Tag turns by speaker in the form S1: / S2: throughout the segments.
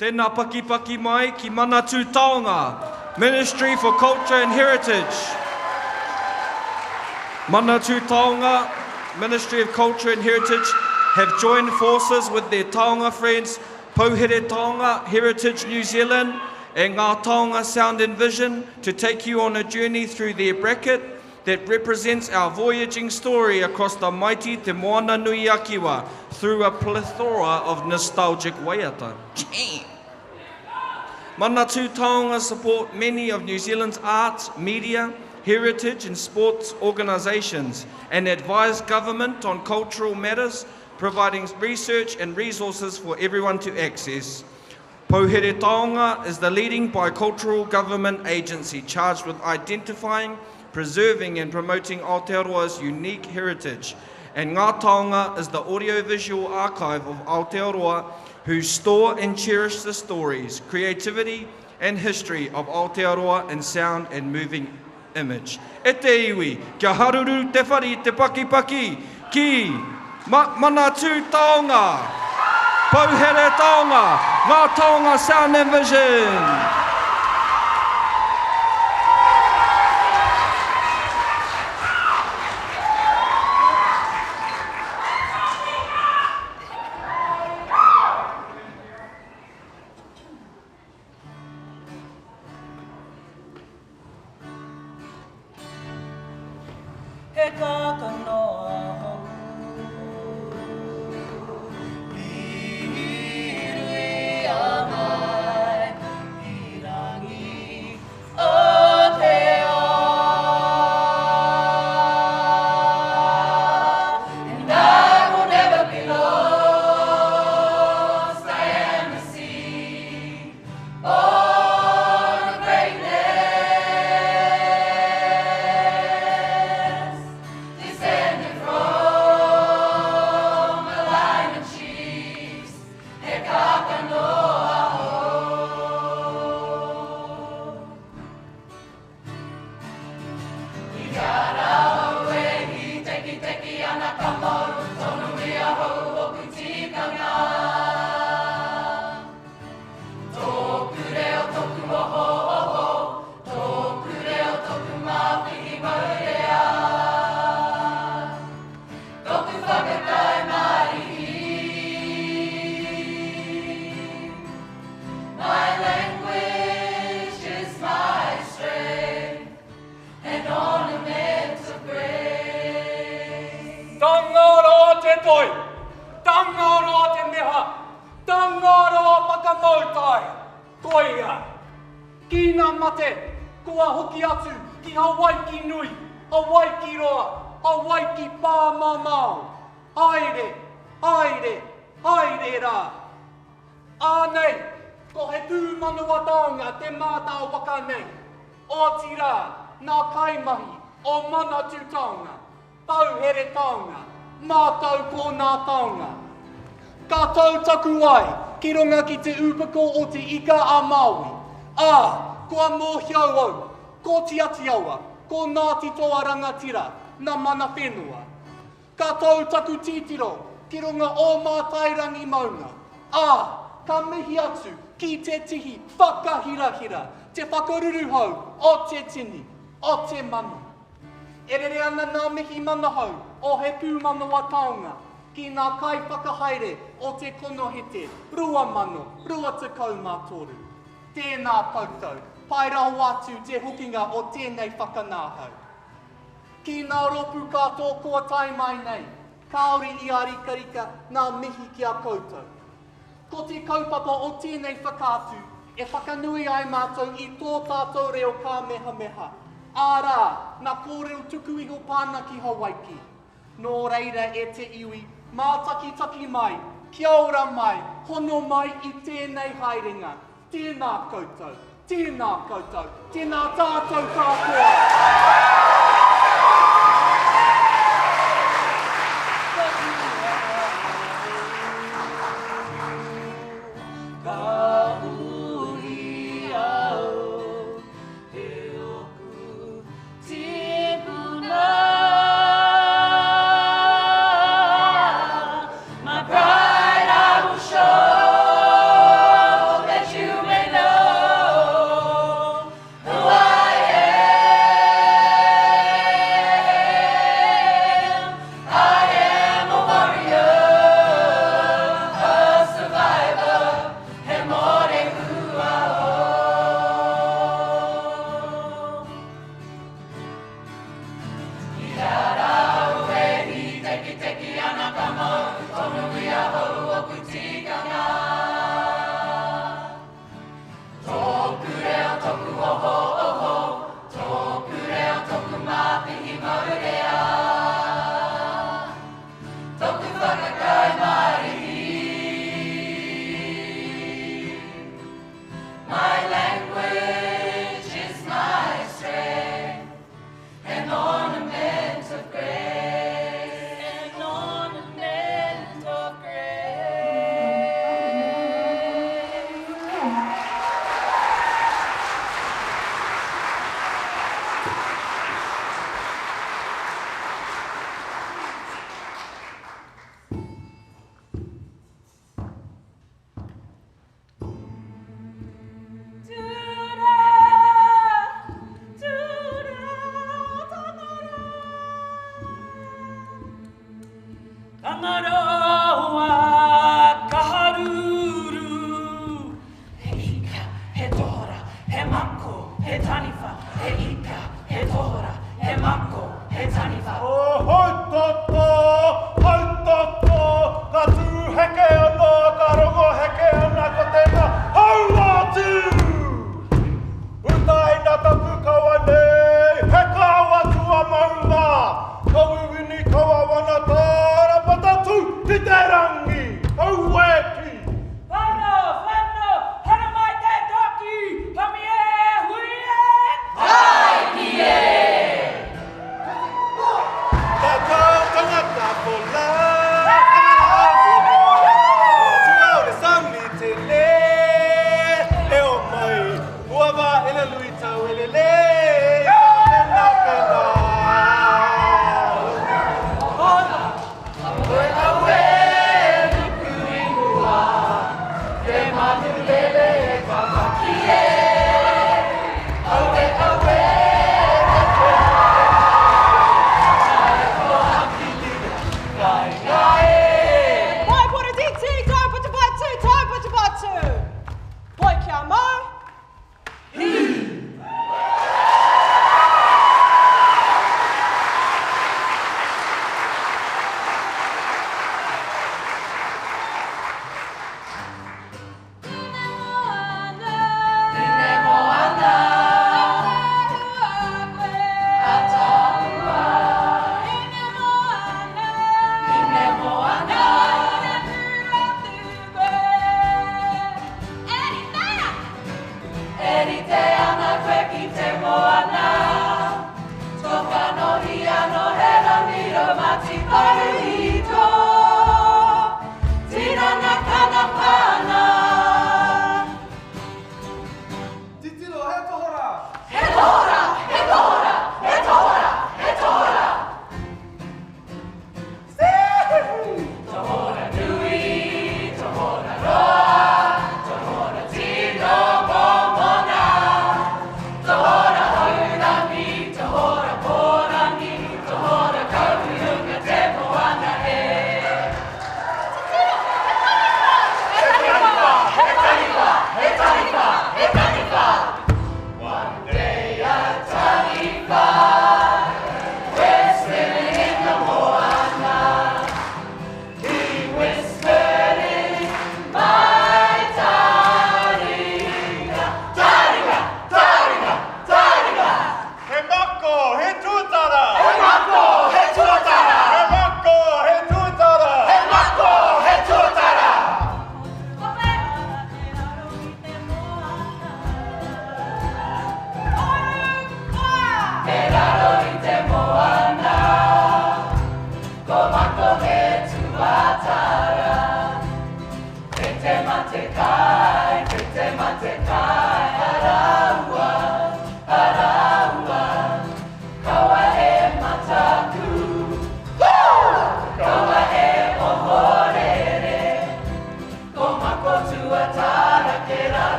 S1: Tēnā pakipaki mai ki Manatū Taonga, Ministry for Culture and Heritage. Manatū Taonga, Ministry of Culture and Heritage have joined forces with their taonga friends Pouhere Taonga, Heritage New Zealand and Ngā Taonga Sound and Vision to take you on a journey through their bracket that represents our voyaging story across the mighty Te Moana Nui a Kiwa through a plethora of nostalgic waiata. Manatū Taonga support many of New Zealand's arts, media, heritage and sports organisations and advise government on cultural matters, providing research and resources for everyone to access. Pouhere Taonga is the leading bicultural government agency charged with identifying, preserving and promoting Aotearoa's unique heritage. And Ngā Taonga is the audiovisual archive of Aotearoa who store and cherish the stories, creativity and history of Aotearoa in sound and moving image. E te iwi, kia haruru te whare i te pakipaki ki Ma Manatū Taonga, Pouhere Taonga, Ngā Taonga Sound and Vision!
S2: He kākano ahau. Rīruia mai i rangi o te ao. And I will never be lost, I am the sea. Born of greatness, descended from a line of chiefs, he kākano ahau. I ahau e hītekiteki ana ka mau tonu i ahau ōku tikanga. Tōku reo toku ohooho, tōku reo toku māpihi maurea. Toku whakakai marihi. My language is my strength and ornament of grace.
S3: Tangaroa te toi, Tangaroa te meha, Tangaroa whakamau tai, koia. Ki ngā mate, kua hoki atu ki Hawaiki nui, Hawaiki roa, Hawaiki pāmamao. Haere, haere, haere rā. Ānei, ko He Pūmanawa Taonga te mātāwaka nei. Otirā, nā kaimahi o Manatū Taonga, Pouhere Taonga, mātou ko nā taonga. Ka tau taku ai ki runga ki te upoko o Te Ika a Māui, ā, kua mōhio au, ko Te Atiawa, ko Ngāti Toa Rangatira, na mana whenua. Ka tau taku titiro ki runga o Mātairangi maunga, ā, ka mihi atu ki te tihi whakahirahira, te whakaruruhau o te tini, o te mano. E rere ana ngā mihi manahau o He Pūmanawa Taonga ki ngā kaiwhakahaere o te konohete 2023. Tēnā koutou, pai rawa atu te hokinga o tēnei whakanāhau. Ki ngā rōpū katoa kua tae mai nei, kāore i ārikarika ngā mihi ki a koutou. Ko te kaupapa o tēnei whakaatu e whakanui ai mātou i tō tātou reo kāmehameha, ārā, ngā kōrero tuku iho pāna ki Hawaiki. Nō reira e te iwi, mātakitaki mai, kia ora mai, hono mai i tēnei haerenga. Tēnā koutou, tēnā koutou, tēnā tātou katoa.
S2: Ka uhi au e oku tipuna. My pride I will show. taniwha, he ika, he tohora, he mako, he taniwha.
S4: O Hautata, Hautata, ka tū heke ana, ka rongo heke ana ko tēnā hau atu! Utaina taku kawa nei, he kawa tua maunga, ka wiwini kawa wana tārapata tū ki te rangi, auē ki!
S2: Whano, whano, haramai te toki, hami e, hui e!
S4: Tātou tangata for life. Tua o le sami te le. E o mai, ua va e le lui tau e le le. Pena, pena.
S5: Wai poratiti, taupatupatu, taupatupatu. Poi kia mau. Hi.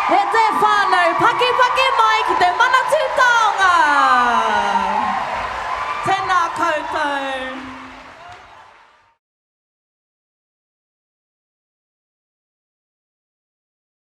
S5: E te whānau, pakipaki mai ki te Manatū Taonga! Tēnā koutou.